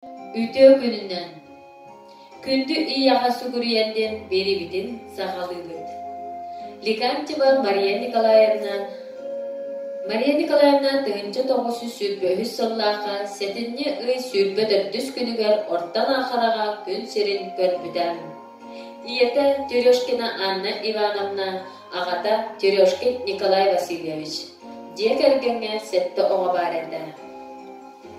Үтүө күнүнэн! Күндү ийэҕэ сүгүрүйэн диэн биэриибитин саҕалыыбыт. Ликантьева Мария Николаевна Мария Николаевна 1923 сыллаахха сэтинньи ый 24 күнүгэр Орто Наахараҕа күн сирин көрбүтэ. Ийэтэ Терешкина Анна Ивановна, аҕата Терешкин Николай Васильевич. Дьиэ кэргэҥҥэ сэттэ оҕо баар этэ.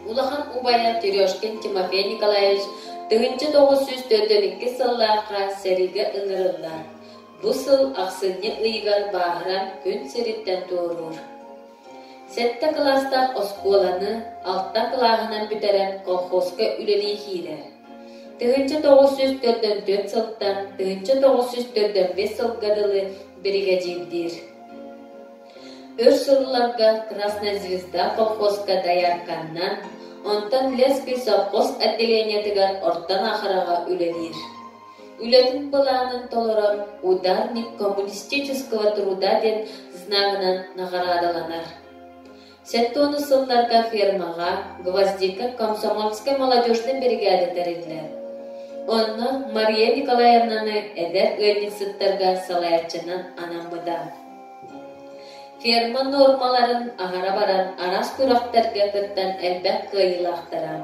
Улахан убайа Терешкин Тимофей Николаевич 1942 сыллаахха сэриигэ ыҥырыллар. Бу сыл ахсынньы ыйыгар бааһыран күн сириттэн туоруур. Сэттэ кылаастаах оскуоланы алта кылааһынан бүтэрэн колхозка үлэлии киирэр. 1944 сылтан 1945 сылга дылы биригэдьиирдиир. Өр сылларга Красная звезда колхозка доярканнан, онтон Ленский совхоз отделениетыгар Орто Наахараҕа үлэлиир. Үлэтин былаанын толорон «Ударник коммунистического труда» диэн знагынан наҕараадаланар. Сэттэ сылларга фермаҕа Гвоздика комсомольскай молодежнай биригээдэ тэриллэр. Онно Мария Николаевнаны эдэр ыанньыксыттарга салайааччынан анаммыта. Ферма нуормаларын аһара баран араас күрэхтэргэ кыттан элбэх кыайыылаахтара.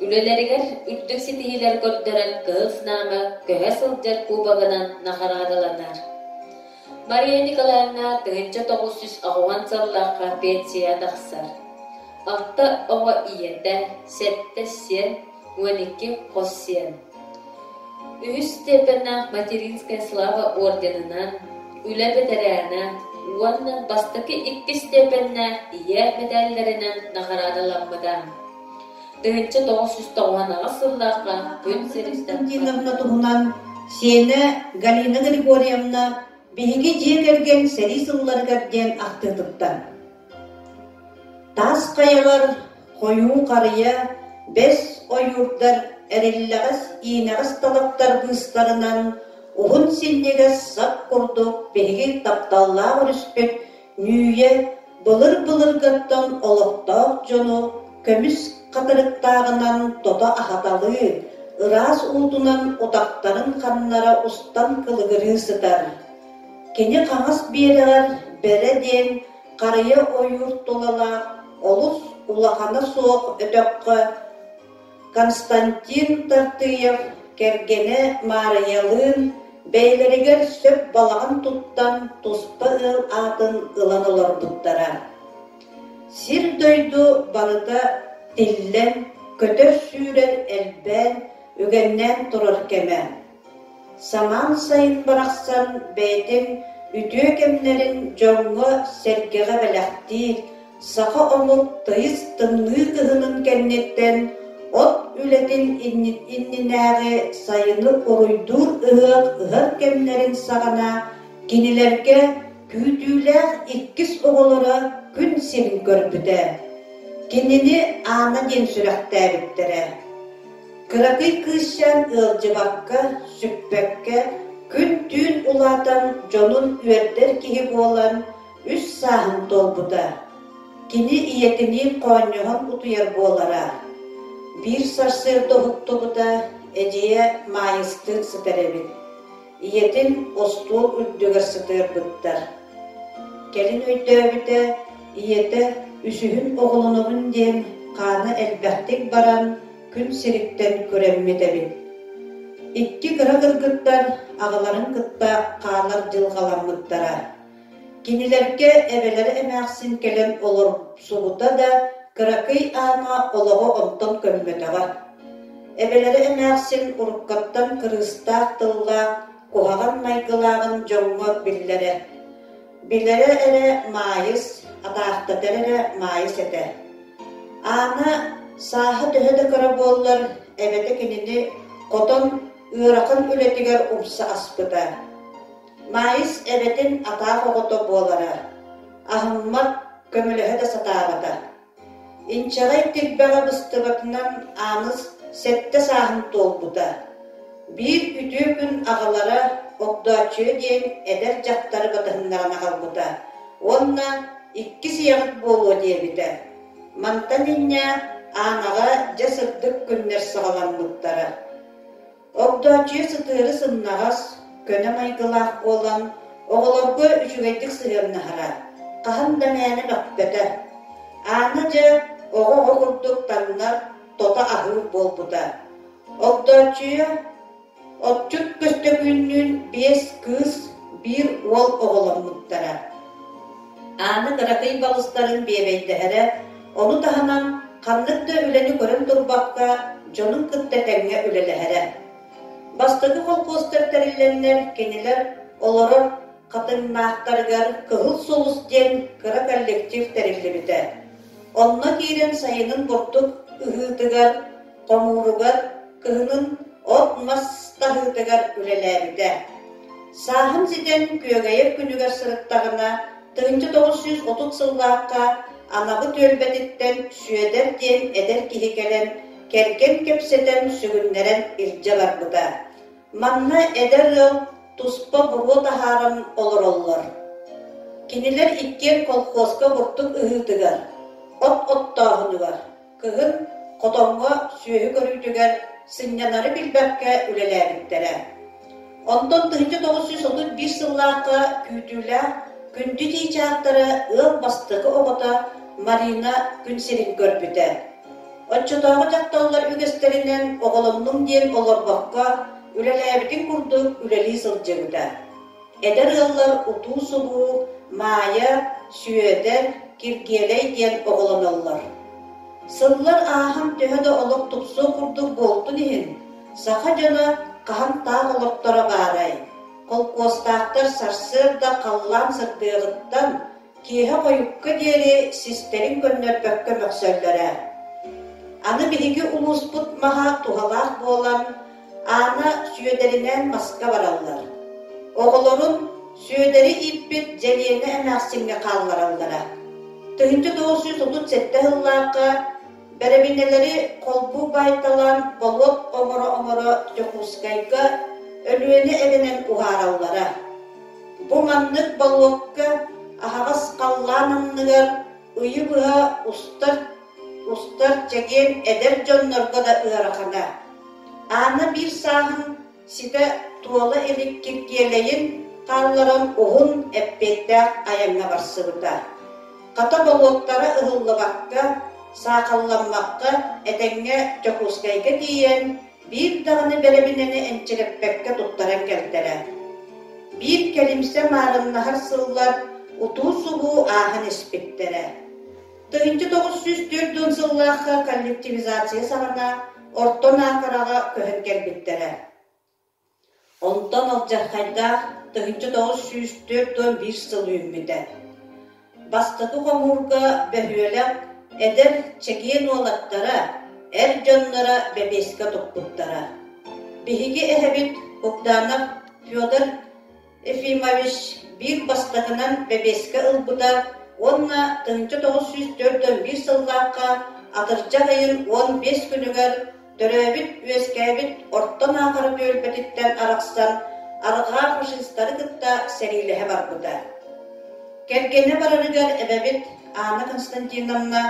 Үлэлэригэр үрдүк ситиһиилэр көрдөрөн Кыһыл Знамя көһө сылдьар кубогынан наҕараадаланар. Мария Николаевна 1990 сыллаахха пенсия тахсар. Алта оҕо ийэтэ, сэттэ сиэн, 12 хос сиэн. Үһүс степеннээх Материнская слава орденынан, үлэ бэтэрээнэ уонна бастакы иккис степеннээх ийэ мэтээллэринэн наҕараадаламмыта. 1998 сыллаахха күн сириттэн Константиновна туһунан сиэнэ Галина Григорьевна биһиги дьиэ кэргэн сэрии сылларыгар диэн ахтыытыттан. Таас хайалар хойуу харыйа, бэс ойуурдар эриллэҕэс иинэҕэс талахтар быыстарынан уһун синньигэс сап курдук биһиги тапталлаах өрүспүт Нүүйэ былыр-былыргыттан олохтоох дьону көмүс хатырыктааҕынан тото аһаталыы, ыраас уутунан утахтарын ханнара устан кылыгырыы сытар. Кини хаҥас биэрэҕэр Бэрэ диэн харыйа ойуур тулалаах олус улахана суох өтөххө Константин Тартыев кэргэнэ Маарыйалыын бэйэлэригэр сөп балаҕан туттан туспа ыал аатын ылан олорбуттара. Сир-дойду барыта тиллэн, көтөр-сүүрэр элбээн, үгэннээн турар кэмэ. Самаан сайын барахсан бэйэтин үтүө кэмнэрин дьоҥҥо-сэргэҕэ бэлэхтиир, саха омук тыйыс тымныы кыһынын кэнниттэн от үлэтин иннинээҕи сайыны уруйдуур ыһыах ыһар кэмнэрин саҕана кинилэргэ күүтүүлээх иккис оҕолоро күн сирин көрбүтэ. Кинини Аана диэн сүрэхтээбиттэрэ. Кыракый кыысчаан ыалдьыбакка, сүппэккэ, күн-түүн улаатан дьонун үөрдэр киһи буолан үс сааһын туолбута. Кини ийэтиниин хоонньоһон утуйар буолара. Биир сарсыарда уһуктубута, эдьиийэ Маайыстыын сытар эбит. Ийэтин остуол үрдүгэр сытыарбыттар. Кэлин өйдөөбүтэ, ийэтэ үсүһүн оҕолонобун диэн хаана элбэхтик баран күн сириттэн күрэммит эбит. Икки кыра кыргыттар аҕаларын кытта хаалар дьылҕаламмыттара. Кинилэргэ эбэлэрэ эмээхсин кэлэн олорсубута да, кыракый Аана олоҕо онтон көммөтөҕө. Эбэлэрэ эмээхсин уруккаттан кырыыстаах тыллаах, куһаҕан майгылааҕын дьоҥҥо биллэрэ. Билэрэ эрэ Маайыс, атаахтатар эрэ Маайыс этэ. Аана сааһа төһө да кыра буоллар, эбэтэ кинини хотон ыарахан үлэтигэр умса аспыта. Маайыс эбэтин атаах оҕото буолара, аһыммат, көмөлөһө да сатаабата. Инчэҕэй тирбэҕэ быстыбатынан Ааныс сэттэ сааһын туолбута. Биир үтүө күн аҕалара Огдооччуйа диэн эдэр дьахтары батыһыннаран аҕалбыта уонна иккис ийэҕит буолуо диэбитэ. Мантан инньэ Аанаҕа дьэ сырдык күннэр саҕаламмыттара. Огдооччуйа сытыары сымнаҕас, көнө майгылаах буолан, оҕолорго үчүгэйдик сыһыаннаһара, хаһан да мээнэ мөхпөтө. Аана дьэ оҕо-оҕо курдук таҥнар, тото аһыыр буолбута. Огдооччуйа отчут Көстөкүүннүүн биэс кыыс, биир уол оҕоломмуттара. Аана кыракый балыстарын биэбэйдэһэрэ, ону таһынан ханнык да үлэни көрөн турбакка дьонун кытта тэҥҥэ үлэлэһэрэ. Бастакы холкуостар тэриллэннэр кинилэр олорор Хатыҥнаахтарыгар «Кыһыл сулус» диэн кыра коллектив тэриллибитэ. Онно киирэн сайынын бурдук ыһыытыгар, хомууругар, кыһынын от-мас таһыытыгар үлэлээбитэ. Сааһын ситэн күөгэйэр күнүгэр сырыттаҕына, 1930 сыллаахха Анабы түөлбэтиттэн Сүөдэр диэн эдэр киһи кэлэн, кэргэн кэпсэтэн сүгүннэрэн илдьэ барбыта. Манна эдэр ыал туспа буруо таһааран олороллор. Кинилэр иккиэн колхозка бурдук ыһыытыгар, от оттооһунугар, кыһын хотоҥҥо сүөһү көрүүтүгэр сынньанары билбэккэ үлэлээбиттэрэ. Онтон 1931 сыллаахха күүтүүлээх күндү чыычаахтара ыал бастакы оҕото Марина күн сирин көрбүтэ. Оччотооҕу дьахталлар үгэстэринэн оҕолоннум диэн олорбокко, үлэлээбитин курдук үлэлии сылдьыбыта. Эдэр ыаллар утуу-субуу Маайа, Сүөдэр, Киргиэлэй диэн оҕолоноллор. Сыллар ааһан төһө да олох тупсуох курдук буолтун иһин, саха дьоно хаһан таах олохторо баарай? Холкуостаахтар сарсыарда халлаан сырдыаҕыттан киэһэ хойукка диэри систэрин көннөрбөккө мөхсөллөрө. Аны биһиги улууспут маһа туһалаах буолан, Аана Сүөдэринээн маска бараллар. Оҕолорун Сүөдэри ииппит Дьэлиэнэ эмээхсиҥҥэ хааллараллара. 1937 сыллаахха бэрэбинэлэри холбуу баайталаан болуот оҥоро-оҥоро Дьокуускайга Өлүөнэ эбэнэн уһаараллара. Бу маннык болуокка аһаҕас халлаан анныгар ыйы быһа устар устар чэгиэн эдэр дьоннорго да ыарахана. Аана биир сааһын ситэ туола илик Киргиэлэйин хаалларан уһун эппиэттээх айаҥҥа барсыбыта. Хата болуоттара ыһыллыбакка, саахалламмакка этэҥҥэ Дьокуускайга тиийэн биир даҕаны бэрэбинэни энчирэппэккэ туттаран кэлтэрэ. Биир кэлимсэ маарыннаһар сыллар утуу-субуу ааһан испиттэрэ. 1940 сыллаахха коллективизация саҕана Орто Наахараҕа көһөн кэлбиттэрэ. Онтон алдьархайдаах 1941 сыл үүммүтэ. Бастакы хомуурга бөһүөлэк эдэр чэгиэн уолаттара, эр дьонноро бэбиэскэ туппуттара. Биһиги эһэбит Богданов Федор Ефимович биир бастакынан бэбиэскэ ылбыта уонна 1941 сыллаахха атырдьах ыйын 15 күнүгэр төрөөбүт-үөскээбит Орто Наахара түөлбэтиттэн арахсан арҕаа фашистары кытта сэриилэһэ барбыта. Кэргэнэ барарыгар эбэбит Анна Константиновна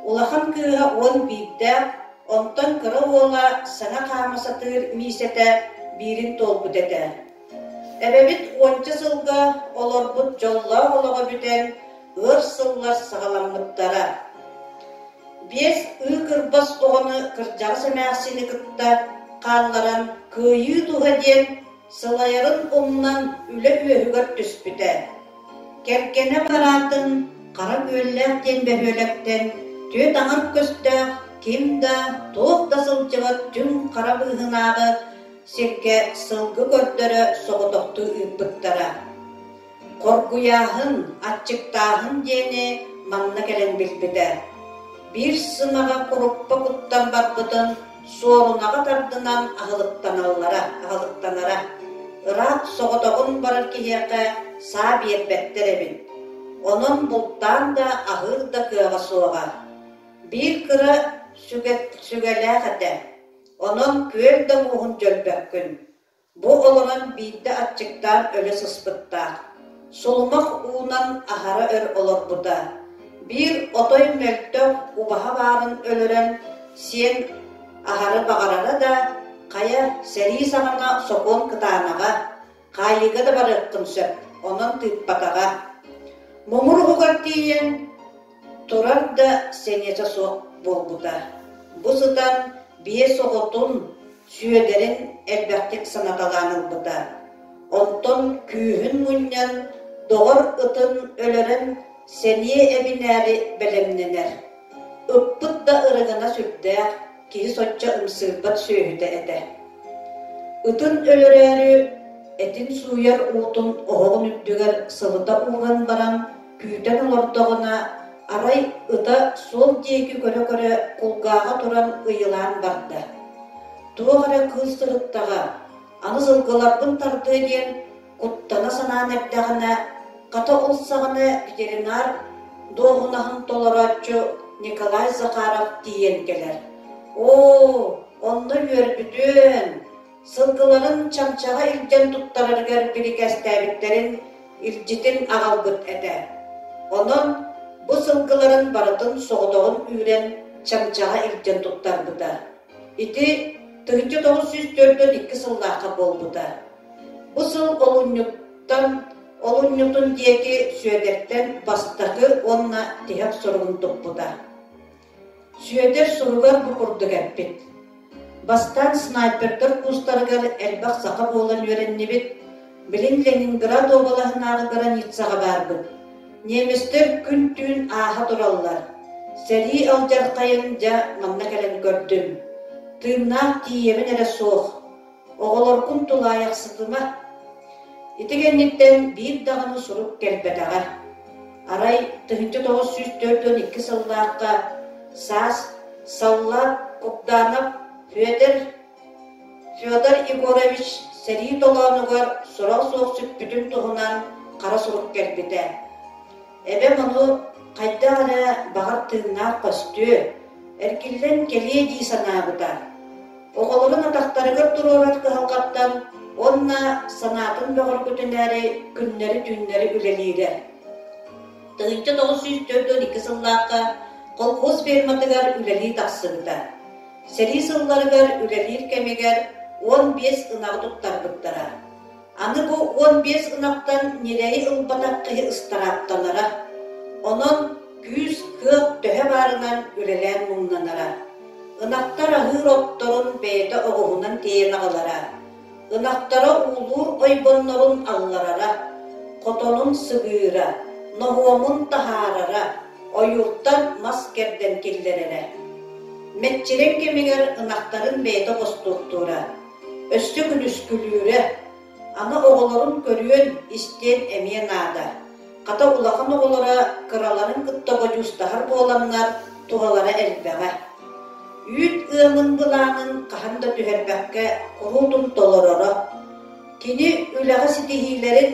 улахан кыыһа 11-дээх, онтон кыра уола саҥа хаама сатыыр Миисэтэ биирин туолбут этэ. Эбэбит уонча сылга олорбут дьоллоох олоҕо бүтэн, ыар сыллар саҕаламмыттара. Биэс ыы кырбас оҕону кырдьаҕас эмээхсини кытта хаалларан кыайыы туһа диэн сылайарын умнан үлэ үөһүгэр түспүтэ. Кэргэнэ бараатын Хара Күөллээх диэн бөһүөлэктэн түөрт аҥар көстөөх ким да, туох да сылдьыбат түҥ хара быыһынааҕы сиргэ сылгы көрдөрө соҕотохтуу ыыппыттара. Хоргуйааһын, аччыктааһын диэни манна кэлэн билбитэ. Биир сымаҕа куруппа куттан барбытын суорунаҕа тардынан аһылыктаналлара, аһылыктанара. Ыраах соҕотоҕун барар киһиэхэ саа биэрбэттэр эбит. Онон бултаан да аһыыр да кыаҕа суоҕа. Биир кыра сүгэ, сүгэлээх этэ. Онон күөл да мууһун дьөлбөккүн. Бу олорон биирдэ аччыктаан өлө сыспыттаах, сулумах уунан аһара өр олорбута. Биир отой мөлтөх убаһа баарын өлөрөн, Сиэн аһары баҕарара да, хайа, сэрии саҕана сокуон кытаанаҕа, хаайыыга да барыаххын сөп, онон тыыппатаҕа. Муҥур уһугар тиийэн турар да сэниэтэ суох буолбута. Бу сытан биэс оҕотун, Сүөдэрин элбэхтик санаталаан ылбыта. Онтон күүһүн мунньан, доҕор ытын өлөрөн сэниэ эбинээри бэлэмнэнэр. Ыппыт да ырыгана сүрдээх, киһи соччо ымсыырбат сүөһүтэ этэ. Ытын өлөрөөрү этин сууйар уутун оһоҕун үрдүгэр сылыта ууран баран күүтэн олордоҕуна, арай ыта суол диэки көрө-көрө кулгааҕа туран ыйылаан барда. Туох эрэ кыыс сырыттаҕа, аны сылгыларбын тардыа диэн куттана санаан эрдэҕинэ, хата ол саҕана ветеринар дуоһунаһын толорооччу Николай Захаров тиийэн кэлэр. Оо, онно үөрбүтүөн! Сылгыларын Чамчаҕа илдьэн туттарарыгар бирикээстээбиттэрин илдьитин аҕалбыт этэ. Онон бу сылгыларын барытын соҕотоҕун үүрэн Чамчаҕа илдьэн туттарбыта. Ити 1942 сыллаахха буолбута. Бу сыл олунньуттан олунньутун диэки Сүөдэртэн бастакы уонна тиһэх суругун туппута. Сүөдэр суругар бу курдук эппит: «Бастаан снайпердар куустарыгар элбэх саха буолан үөрэннибит, билин Ленинград уобалаһынааҕы границаҕа баарбыт. Немецтэр күн-түүн ааһа тураллар. Сэрии алдьархайын дьэ манна кэлэн көрдүм. Тыыннаах тиийэбин эрэ суох. Оҕолоргун тулаайахсытыма. Ити кэнниттэн биир даҕаны сурук кэлбэтэҕэ. Арай 1942 сыллаахха саас саллаат Кугданов Федор Федор Егорович сэрии толоонугар сурал суох сүппүтүн туһунан хара сурук кэлбитэ. Эбэм ону хайдах эрэ баҕар тыыннаах көстүө, эргиллэн кэлиэ дии санаабыта. Оҕолорун атахтарыгар туруорар кыһалҕаттан уонна санаатын бөҕөргүтүнээри күннэри-түүннэри үлэлиирэ. 1942 сыллаахха колхоз ферматыгар үлэлии тахсыбыта. Сэрии сылларыгар үлэлиир кэмигэр 15 ынаҕы туттарбыттара. Аны бу 15 ынахтан ньирэйи ылбатах киһи ыстарааптанара. Онон күүс-кыах төһө баарынан үлэлээн муҥнанара. Ынахтар аһыыр отторун бэйэтэ оҕуһунан тиэйэн аҕалара. Ынахтара уулуур ойбоннорун алларара, хотонун сыбыыра, ноһуомун таһаарара, ойууртан мас кэрдэн киллэрэрэ. Мэччирэҥ кэмигэр ынахтарын бэйэтэ хостуохтуура. Өссө күнүскүлүүрэ, аны оҕолорун көрүөн, истиэн эмиэ наада. Хата улахан оҕолоро кыраларын кытта бодьуустаһар буоланнар туһалара элбэҕэ. Үүт ыамын былаанын хаһан да түһэрбэккэ куруутун толороро. Кини үлэҕэ ситиһиилэрин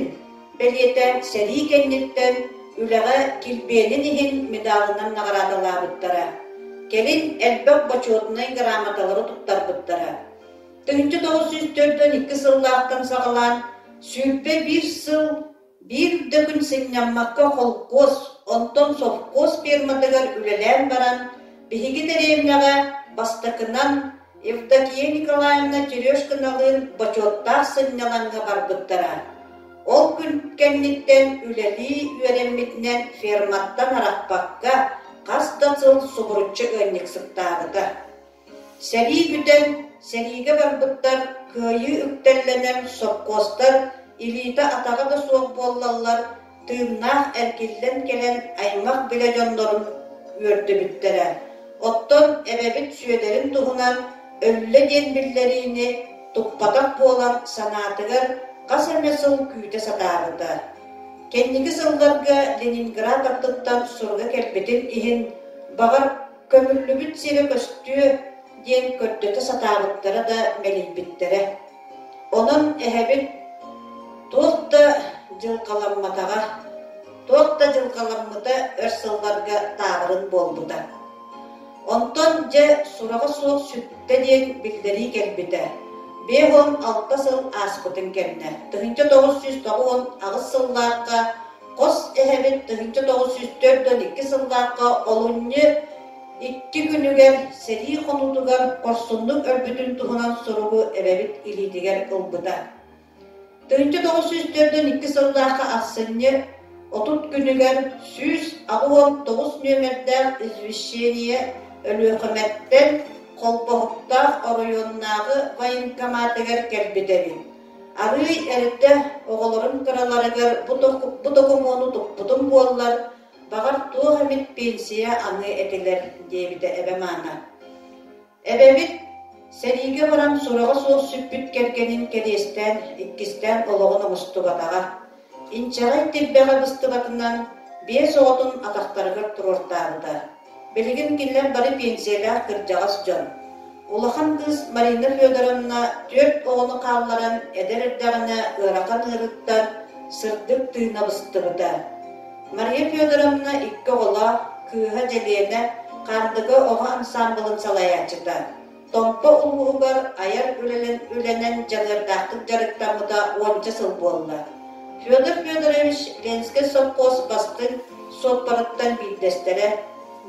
бэлиэтээн сэрии кэнниттэн үлэҕэ килбиэнин иһин медалынан наҕараадалаабыттара. Кэлин элбэх бочуотунай грамоталары туттарбыттара. 1942 сыллаахтан саҕалаан 21 сыл биир да күн сынньаммакка холкуос, онтон совхоз ферматыгар үлэлээн баран, биһиги дэриэбинэҕэ бастакынан Евдокия Николаевна Терешкиналыын бочуоттаах сынньалаҥҥа барбыттара. Ол күн кэнниттэн үлэлии үөрэммитинэн ферматтан арахпакка хас да сыл субуруччу ыанньыксыттаабыта. Сэрии бүтэн, сэриигэ барбыттар кыайыы үктэллэнэн сопхуостар илиитэ-атаҕа да суох буоллаллар, тыыннаах эргиллэн кэлэн аймах-билэ дьоннорун үөрдүбүттэрэ. Оттон эбэбит Сүөдэрин туһунан өллө диэн биллэриини туппатах буолан санаатыгар хас эмэ сыл күүтэ сатаабыта. Кэнники сылларга Ленинград аттыттан суруга кэлбитин иһин, баҕар, Көмүллүбүт сирэ көстүө диэн көрдөтө сатаабыттара да мэлийбиттэрэ. Онон эһэбит туох да дьылҕаламматаҕа, туох да дьылҕаламмыта өр сылларга таабырын буолбута. Онтон дьэ сураҕа суох сүттэ диэн биллэрии кэлбитэ. 56 сыл ааспытын кэннэ, 1998 сыллаахха хос эһэбит 1942 сыллаахха олунньу. Икки күнүгэр сэрии хонуутугар хорсуннук өлбүтүн туһунан суругу эбэбит илиитигэр ылбыта. 1942 сыллаахха ахсынньы 30 күнүгэр 189 нүөмэрдээх извещение Өлүөхүмэттэн Холбоһуктаах оройуоннааҕы военкоматыгар кэлбит эбит. Арыый эрдэ оҕолорум кыраларыгар бу докумуону туппутум буоллар, баҕар туох эмит пенсия аныа этилэр, диэбитэ эбэм Аана. Эбэбит сэриигэ баран сураҕа суох сүппүт кэргэнин кэриэстээн иккистээн олоҕун оҥостубатаҕа. Инчэҕэй тирбэҕэ быстыбатынан биэс оҕотун атахтарыгар туруортаабыта. Билигин кинилэр бары пенсиялээх кырдьаҕас дьон. Улахан кыыс Марина Федоровна түөрт оҕону хаалларан эдэр эрдэҕинэ ыарахан ыарыыттан сырдык тыына быстыбыта. Мария Федоровна икки оҕолоох, кыыһа Дьэлиэнэ Хаандыга оҕо ансаамбылын салайааччыта. Томпо улууһугар айар үлэнэн дьаныардаахтык дьарыктаммыта уонча сыл буолла. Федор Федорович Ленскэй сопхуос бастыҥ суоппарыттан биирдэстэрэ.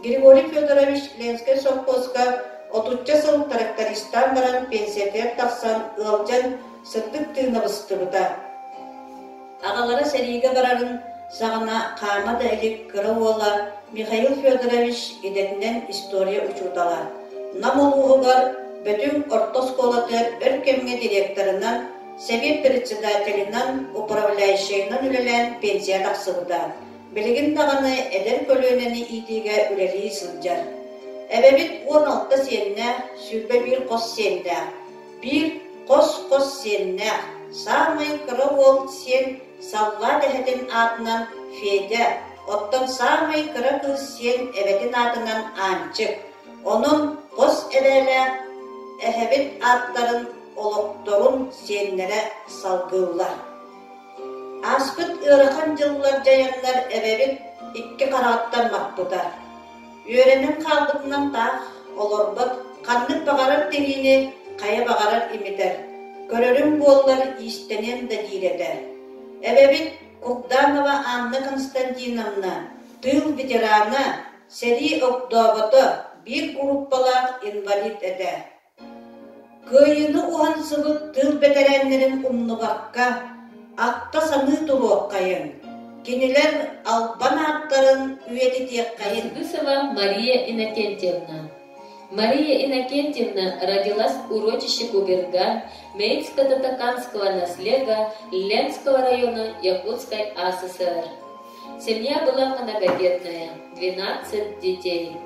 Григорий Федорович Ленскэй сопхуоска отучча сыл трактористаан баран пенсиятыгар тахсан ыалдьан сырдык тыына быстыбыта. Аҕалара сэриигэ барарын саҕана хаама да илик кыра уола Михаил Федорович идэтинэн история учуутала, Нам улууһугар Бөтүҥ орто оскуолатыгар өр кэмҥэ директорынан, сэбиэт председателинэн, управляющайынан үлэлээн пенсия тахсыбыта. Билигин даҕаны эдэр көлүөнэни иитиигэ үлэлии сылдьар. Эбэбит 16 сиэннээх, 21 хос сиэннээх. Биир хос-хос сиэннээх, саамай кыра уол сиэн саллаат эһэтин аатынан Федя, оттон саамай кыра кыыс сиэн эбэтин аатынан Аанчык. Онон хос эбээлээх эһэбит ааттарын олохторун сиэннэрэ салгыыллар. Ааспыт ыарахан дьыллар дьайаннар эбэбит икки хараҕыттан маппыта. Үөрэнэн хаалбытынан таах олорбот, ханнык баҕарар тириини хайа баҕарар имитэр, көрөрүм буоллар иистэниэм да диир этэ. Эбэбит Курданова Анна Константиновна тыыл ветерана, сэрии огдообото, биир группалаах инвалид этэ. Кыайыыны уһансыбыт тыыл бэтэрээннэрин умнубакка, ахта-саныы туруоххайыҥ, кинилэр албан ааттарын үйэтитиэххэйин. Сыгысова Мария Иннокентьевна Мария Иннокентьевна родилась в урочище Куберган Мейнско-Татаканского наслега Ленского района Якутской АССР. Семья была многодетная, 12 детей.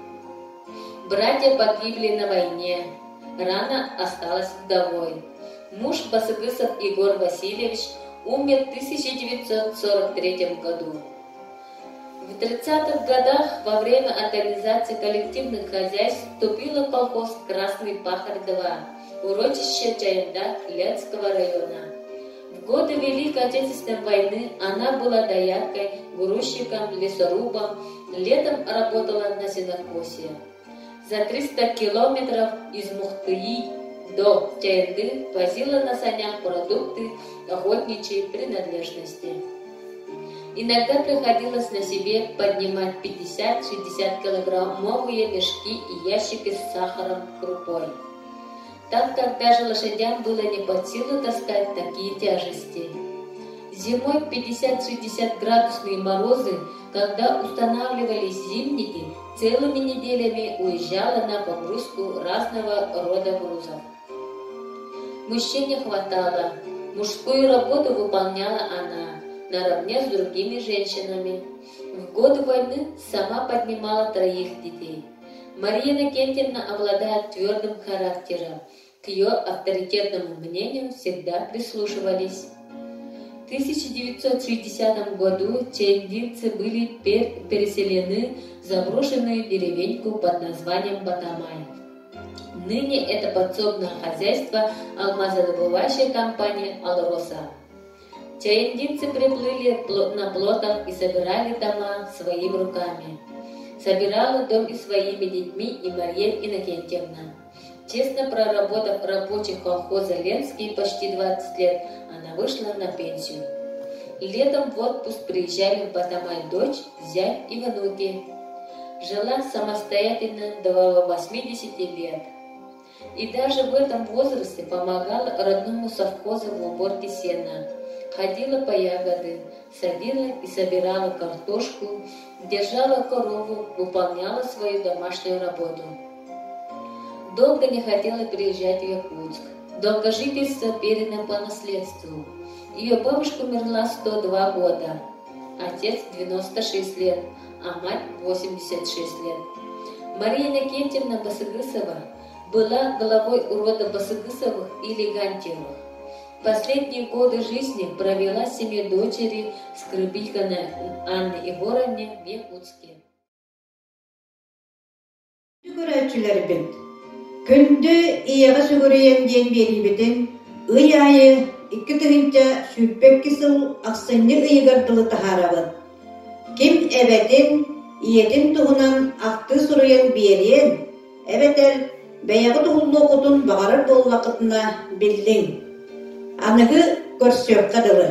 Братья погибли на войне. Рано осталась вдовой. Муж Басыгысов Егор Васильевич умер в 1943 году. В 30-х годах во время организации коллективных хозяйств вступила в колхоз «Красный Пахарь-2», урочище Чаенда Ленского района. В годы Великой Отечественной войны она была дояркой, грузчиком, лесорубом, летом работала на сенокосе. За 300 километров из Мухтыи до Чаенды возила на санях продукты охотничьей принадлежности. Иногда приходилось на себе поднимать 50-60 килограммовые мешки и ящики с сахаром крупой так как даже лошадям было не под силу таскать такие тяжести. Зимой 50-60 градусные морозы, когда устанавливались зимники, целыми неделями уезжала на погрузку разного рода грузов. Мужчин не хватало. Мужскую работу выполняла она, наравне с другими женщинами. В годы войны сама поднимала троих детей. Мария Иннокентьевна обладает твердым характером. К ее авторитетному мнению всегда прислушивались. В 1960 году чаиндинцы были переселены в заброшенную деревеньку под названием Батамай. Ныне это подсобное хозяйство алмазодобывающей компании «Алроса». Чаиндинцы приплыли на плотах и собирали дома своими руками. Собирала дом и своими детьми и Мария Иннокентьевна. Честно проработав рабочих колхоза Ленский почти 20 лет, она вышла на пенсию. Летом в отпуск приезжали в Батамай дочь, зять и внуки. Жила самостоятельно до 80 лет. И даже в этом возрасте помогала родному совхозу в уборке сена, ходила по ягоды, садила и собирала картошку, держала корову, выполняла свою домашнюю работу. Долго не хотела приезжать в Якутск. Долгожительство передано по наследству. Ее бабушка умерла 102 года, отец 96 лет, а мать 86 лет. Мария Иннокентьевна Басыгысова была главой рода Басыгысовых или Гантьевых. Последние годы жизни провела в семье дочери Скрыбикиной Анны Егоровне в Якутске. Көрөөччүлэрбит, күндү ийэҕэ сүгүрүйэн диэн биэриибитин ый аайы 2022 сыл ахсынньы ыйыгар дылы таһаарабыт. Ким эбэтин, ийэтин туһунан ахтыы суруйан биэриэн, эбэтэр бэйэҕит уһуллуоххутун баҕарар буоллаххытына биллиҥ. Аныгы көрсүөххэ дылы.